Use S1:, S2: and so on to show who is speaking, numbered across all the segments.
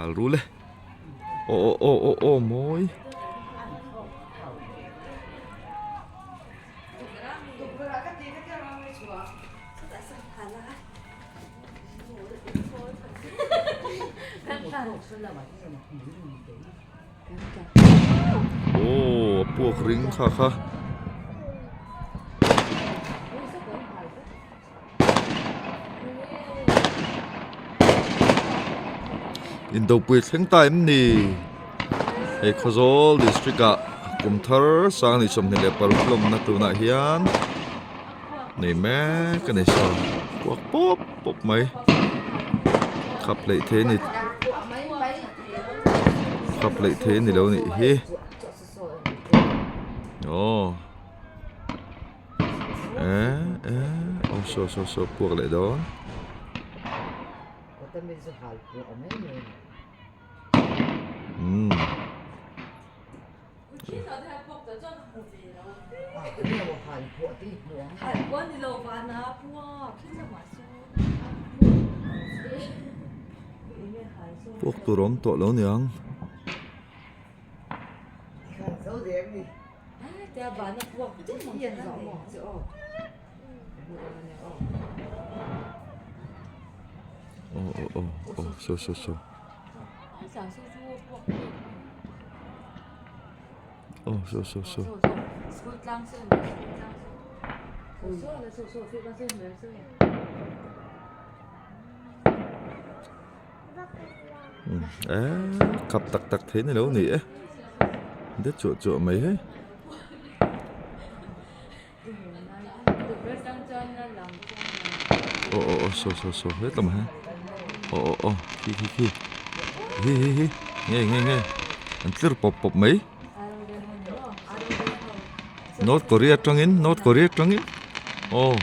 S1: Hal ru le. Aw aw aw aw aw mawi. Aw a puak ring kha kha. Indopui thleng ta em ni? Hei Khawzawl district ah kum thar sang ni 26 lawmna tunah hian nei mek a ni saw puak pawp pawp mai khap hleih thei a ni khap hleih thei a ni lo nih hi aw. Eh eh aw saw saw saw puak leh dawn. Umm. Puak tur a awm tawh lo niang. Aw aw aw aw saw saw saw aw saw saw saw eh khap tak tak thei ni lo ni e de chuah chuah mai hei. Aw aw aw saw saw saw hle tawh mai he aw aw aw khi khi khi hi hi hi nge nge nge an tlir pawp pawp mai North Korea atangin North Korea atangin aw.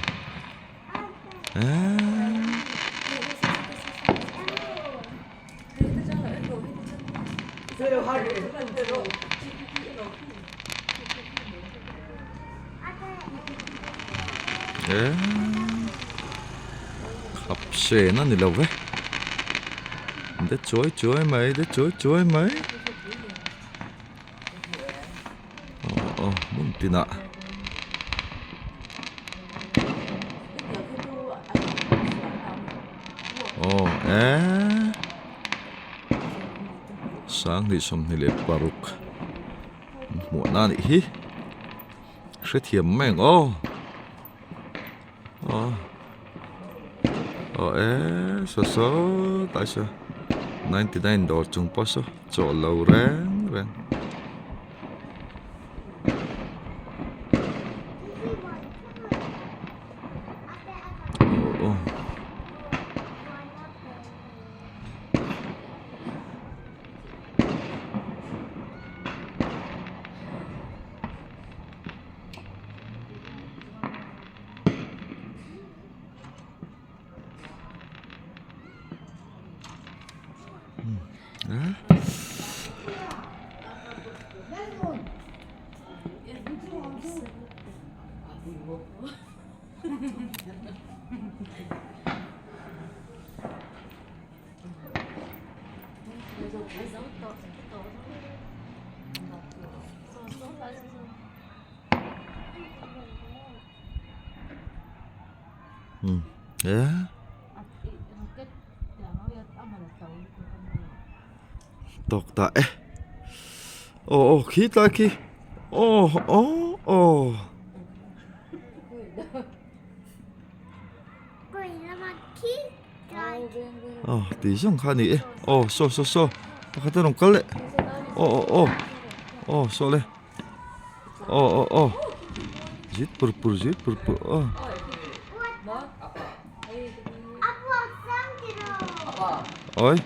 S1: Khap sen a ni lo ve de chuai chuai mai de chuai chuai mai aw aw hmun tinah. Aw eh 2026 hmuhna a nih hi hrethiam mai ang aw aw aw eh saw saw tlai saw 99 dawr chung pawh saw chawl lo reng reng. Tawk ta e aw aw khi tlai khi aw aw aw. Aw tih zawng kha a ni e aw saw saw saw pakhat a rawn kal leh aw aw aw aw saw le aw aw aw zit pur pur zit pur pur aw. Oi.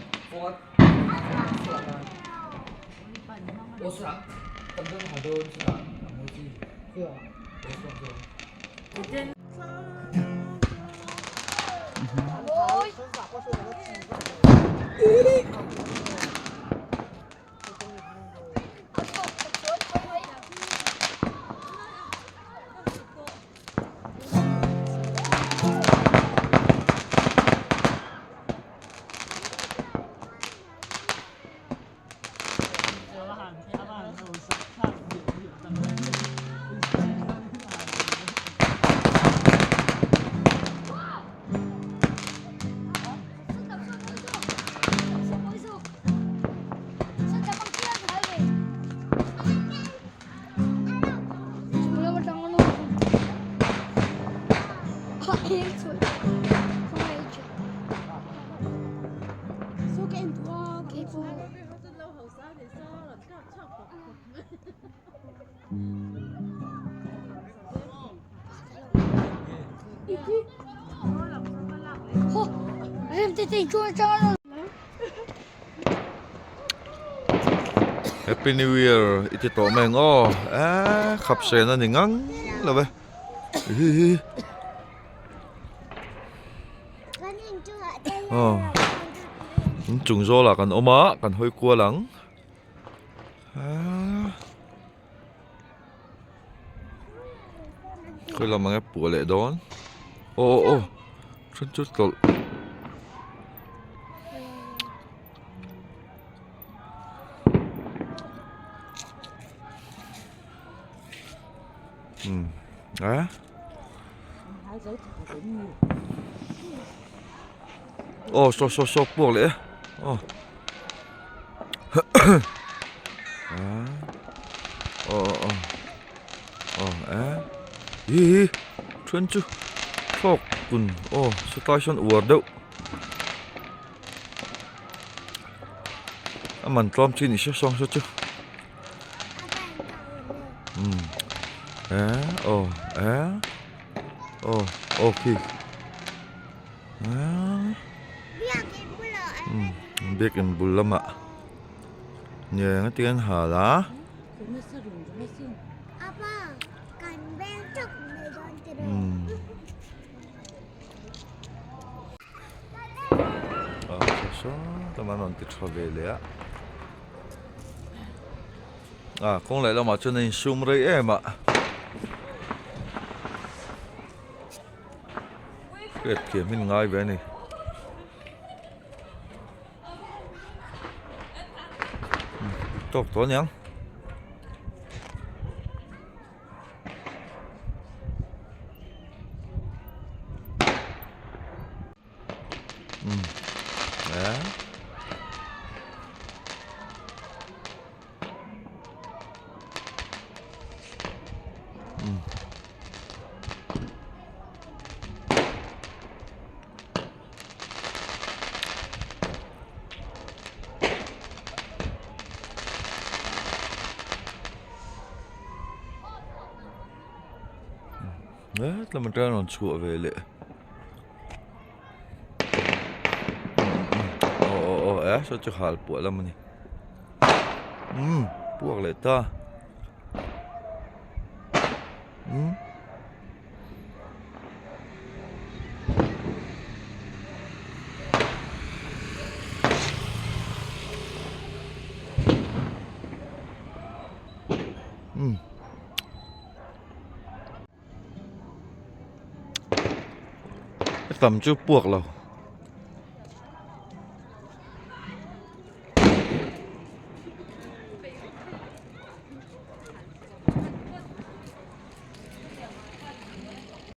S1: Happy New Year i ti tawh mai ang aw eee khap sen a ni ngang lo ve hihi aw inchung zawlah kan awm a kan hawi kual ang eee. Khawi lam ang e puah leh dawn aw aw aw then chu tlawlh umm a aw saw saw saw puak leh e aw. Hi hi then chu thlawk kun aw satlai sawn uar deuh a man tlawm chi ni se sawng saw chu umm eh aw eh aw aw khi ah. Biakin bul lamah nge nga tiang an hal a. Saw an rawn ti tha ve leh a. Ah kawng leh lamah chuan a insum rei em a. Hriat thiam hi ni ngai ve a ni. Tawk tawh aniang. Um eh. Um. Hetlam atang rawn chhuah ve leh aw aw aw eh saw chu hal puah lam a ni umm puak leh ta umm. Umm. Tam chu puak lo.